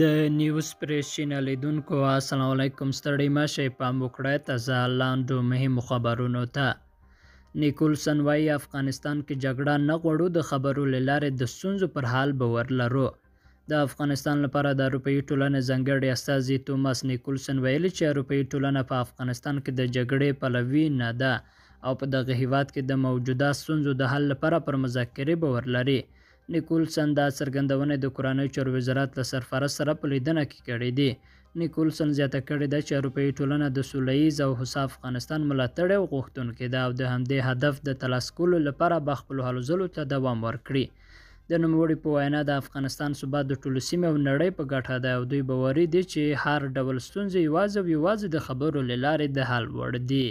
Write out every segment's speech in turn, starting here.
د نیوز پریس چینل لیدونکو السلام علیکم. ستړي مه شئ، پام وکړئ تازه لاندو مهمو خبرونو ته. نیکولسن وایي افغانستان کې جګړه نه غواړو، د خبرو له لارې د ستونزو پر حل باور لرو. د افغانستان لپاره د اروپایي ټولنې ځانګړي استازي توماس نیکولسن ویلي چې اروپایي ټولنه په افغانستان کې د جګړې پلوي نه ده او په دغه هیواد کې د موجوده ستونزو د حل لپاره پر مذاکرې باور لري. نیکولسن دا څرګندونې د کورنیو چارو وزارت له سرپرست سره په لیدنه کې کړې دي. نیکولسن زیاته کړې ده چې اروپایي ټولنه د سوله ییز او هوسا افغانستان ملاتړې او غوښتونکې ده او د همدې هدف د ترلاسه کولو لپاره به خپلو هلو ځلو ته دوام ورکړي. د نوموړي په وینا د افغانستان ثبات د ټولو سیمې او نړۍ په ګټه دی او دوی باوري دي چې هر ډول ستونزې یوازې او یوازې د خبرو له لارې د حل وړ دي.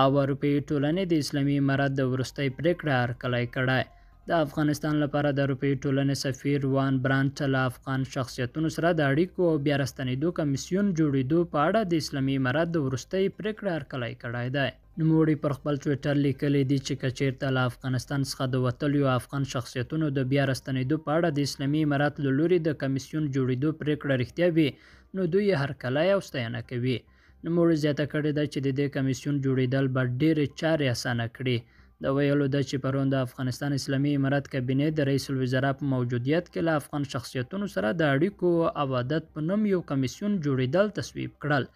او اروپایي ټولنې د اسلامي امارت د وروستۍ پرېکړې هرکلی کړی. د افغانستان لپاره د اروپایي ټولنې سفیر وان برانټ له افغان شخصیتونو سره د اړیکو او بیا راستنېدو کمیسیون جوړېدو په اړه د اسلامي امارت د وروستۍ پرېکړې هرکلی کړی دی. نوموړي پر خپل ټویټر لیکلي دي چې که چېرته له افغانستان څخه د وتلیو افغان شخصیتونو د بیا راستنېدو په اړه د اسلامي امارت له لوري د کمیسیون جوړېدو پرېکړه رښتیا وي، نو دوی یې هرکلی او ستاینه کوي. نوموړي زیاته کړې ده چې د دې کمیسیون جوړېدل به ډېرې چارې اسانه کړي. د ویلو ده چې پرون د افغانستان اسلامي امارت کابینې د رئیس الوزرا په موجودیت کې له افغان شخصیتونو سره د اړیکو او عادت په نوم یو کمیسیون جوړېدل تصویب کړل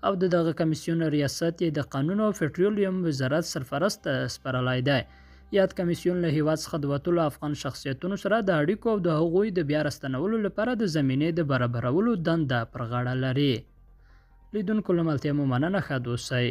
او د دغه کمیسیون ریاست یې د قانون او پټرولیم وزارت سرپرست ته سپارلی دی. یاد کمیسیون له هیواد څخه د وتلو افغان شخصیتونو سره د اړیکو او د هغوی د بیا راستنولو لپاره د زمینې د برابرولو دنده پر غاړه لري. لیدونکو له ملتیا مو مننه، ښاد اوسئ.